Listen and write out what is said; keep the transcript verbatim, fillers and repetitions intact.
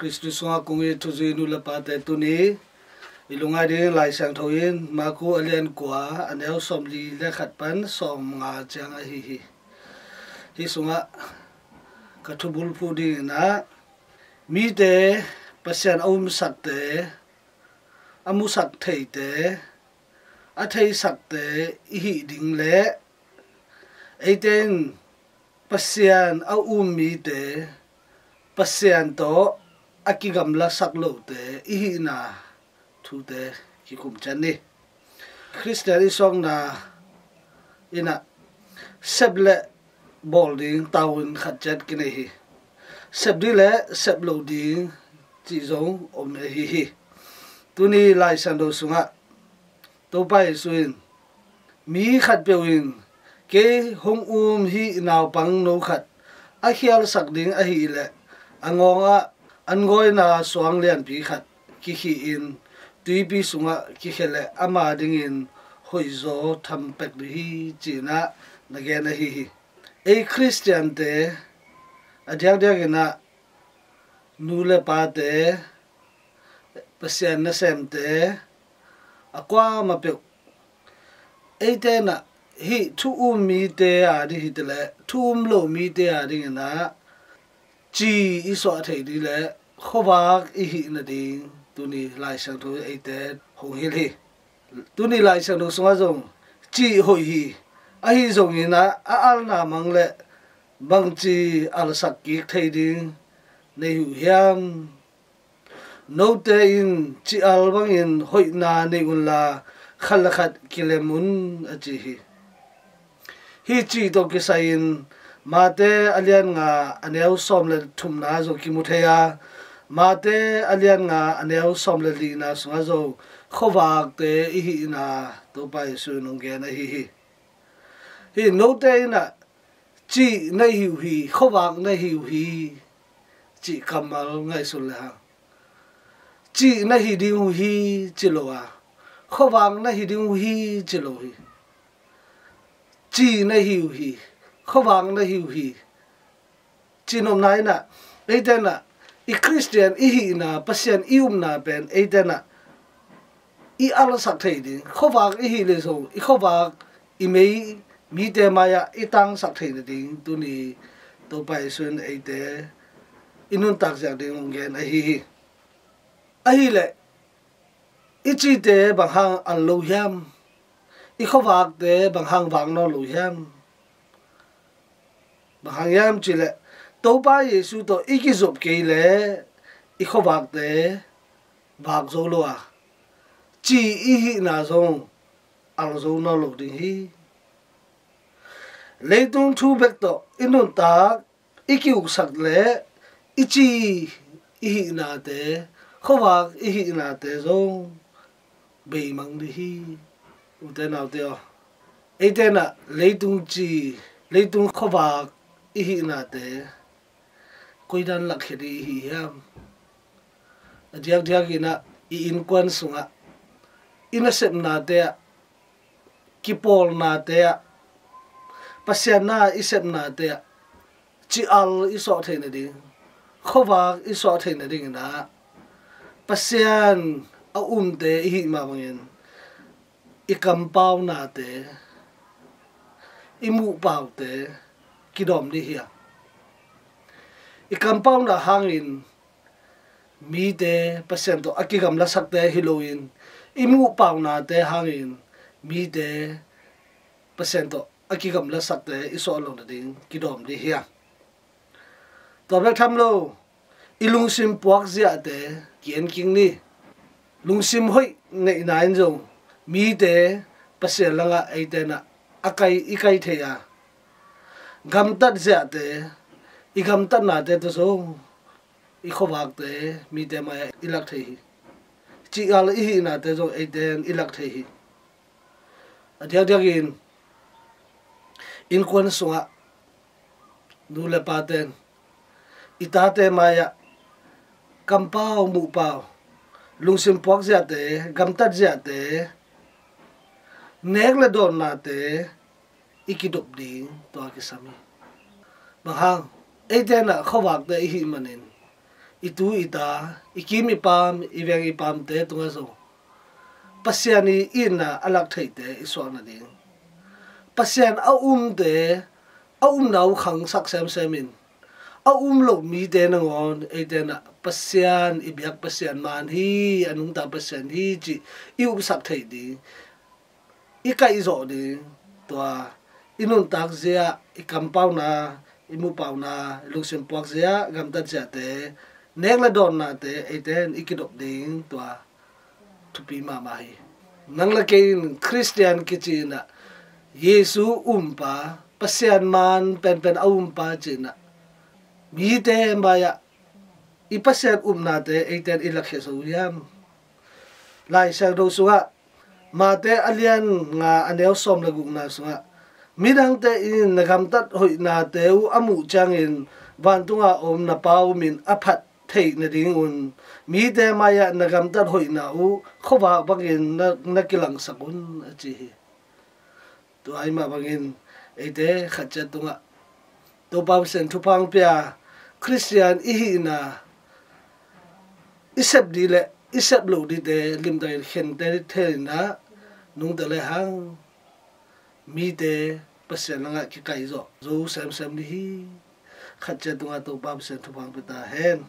Khristu sungah kong it thuzui nu le pate, tuni i lungngai ding Lai Siangtho in Marku a lian kua, a neu sawmli le khat pan sawmnga ciang ahi hi. Hih sungah ka thubulphuh ding in ah, mite, Pasian a umsakte, a musak theite, a theisakte i hih ding le eite in Pasian a um mite, Pasian tawh a kigamlasak lote i hihna thute kikum ciat ni. Khristian i suakna in ah sep le bawl ding tavuan khat ciat kinei hi. Sep ding le sep lo ding cih zong om ahi hi. Tuni Lai Siangtho sungah Topa Jesu in, mi khatpeuh in kei hong um hih naupangno khat a khialsak ding ahih leh, a ngawngah an gawina suang lianpi khat kikhih in tuipi sungah kikhia leh ama dingin hoihzaw tham pek ding hi, ci-in ah na gen ahi hi. Ei Khristiante, a diakdiak in ah nu le pate, Pasian nasemte, a kuamah peuh, eite in ah hih thu um mite a ding hi ta leh, thu um lo mite a ding in ah ci i suah thei ding le khuavak i hih nading tuni Lai Siangtho eite hong hilh hi. Tuni Lai Siangtho sungah zong ci hoih hi. Ahi zongin ah a alna mang le bangci alsak kik thei ding nei uh hiam? Note in ci al bangin hoihna nei unla, khat le khat kilem un, a ci hi. Hih cih tawh kisai-in Mate a lian nga, a neu sawm le thumna zong kimu thei a, Mate a lian nga, a neu sawm le lina sungah zong khuavakte i hihna Topa Jesu in hong gen ahi hi. Hih note in ah cih na hi uh hi, khuavak na hi uh hi, cih kammal ngaihsun le hang, cih na hi ding uh hi ci lo a, khuavak na hi ding uh hi ci lo hi. Cih na hi uh hi, khuavak na hi uh hi. Cihnopna in ah, eite in ah i Khristian i hihna, Pasian i upna pen eite in ah i alsak thei ding, khuavak i hih leh zong i khuavak, i mei mite mai-ah i tangsak thei nading tuni Topa Jesu in eite i nuntak ziak ding hong gen ahi hi. Ahih leh i cihte bang hang al lo hiam? I khuavakte bang hang vak nawn lo hiam? Bang hang hiam cih leh Topa Jesu tawh i kizop kei leh i khuavakte vak zo lo a, cih i hihna zong al zo nawn lo ding hi. Leitung thu bek tawh i nuntak i ki-uksak leh i cih i hihnate, khuavak i hihnate zong beimang ding hi. Ute naute aw, eite in ah leitung cih, leitung khuavak i hihnate koidan lakkhia ding i hi hiam? A diakdiak in ah i innkuan sungah, i nasepnate ah, kipawlnate ah, Pasian na i sepnate ah ci al i suah theih nading, khuavak i suah theih nading in ah, Pasian a umte i hih mah bangin i kampaunate, i muhpaute kidawm ding hi a, i kampauna hangin mite Pasian tawh a kigamlasakte hi loin, i muhpaunate hangin mite Pasian tawh a kigamlasakte i suah loh nading kidawm ding hi a. Tua bek tham lo, i lungsim puakziahte ki-en kik ni. Lungsim hoih neihna in zong mite Pasian langah eite in ah a kai, i kai thei a, gamtat ziahte, i gamtatnate tawh zong i khuavakte mite mai-ah i lak thei hi. Ci al i hihnate zong eite in i lak thei hi. A diakdiakin innkuan sungah nu le paten i tate mai-ah kampau muhpau, lungsim puakziahte, gamtatziahte, nek le dawnnate i kidop ding tua kisam hi. Bang hang? Eite in ah khuavakte i hih manin i tu i ta, i kim i pam, i veng i pamte tungah zong Pasian i itna a lak theite i suak nading, Pasian a umte a umna uh khangsak semsem in, a um lo mite nangawn eite in ah Pasian i biak Pasian man hi, a nungta Pasian hi cih i upsak theih ding, i kaihzawh ding, tua i nuntak zia, i kampauna, i mupauna, i lungsim puak zia, gamtat ziate, nek le dawnnate eite in i kidop ding, tua thupi mahmah hi. Nang le kei in Khristian kici in ah Jesu umpa, Pasian man penpen a umpa ci in ah mite mai-ah i Pasian upnate eite in i lakhia zo hiam? Lai Siangtho sungah Mate a lian nga a neu sawm le gukna sungah midangte in na gamtat hoihnate uh a muh ciangin vantunga om na Pa uh min a phat theih nadingun mite mai-ah na gamtat hoihna uh khuavak bangin na, na kilangsak un, a ci hi. Tua ahih mah bangin eite khat ciat tungah Topa Pasian thupha hong pia, Khristian i hihna i sep dih le i sep loh dihte limtakin khente thei in ah nungta le hang mite Pasian langah kikaihzawh zo semsem dih hi. Khat ciat tungah Topa Pasian thupha hong pia ta hen.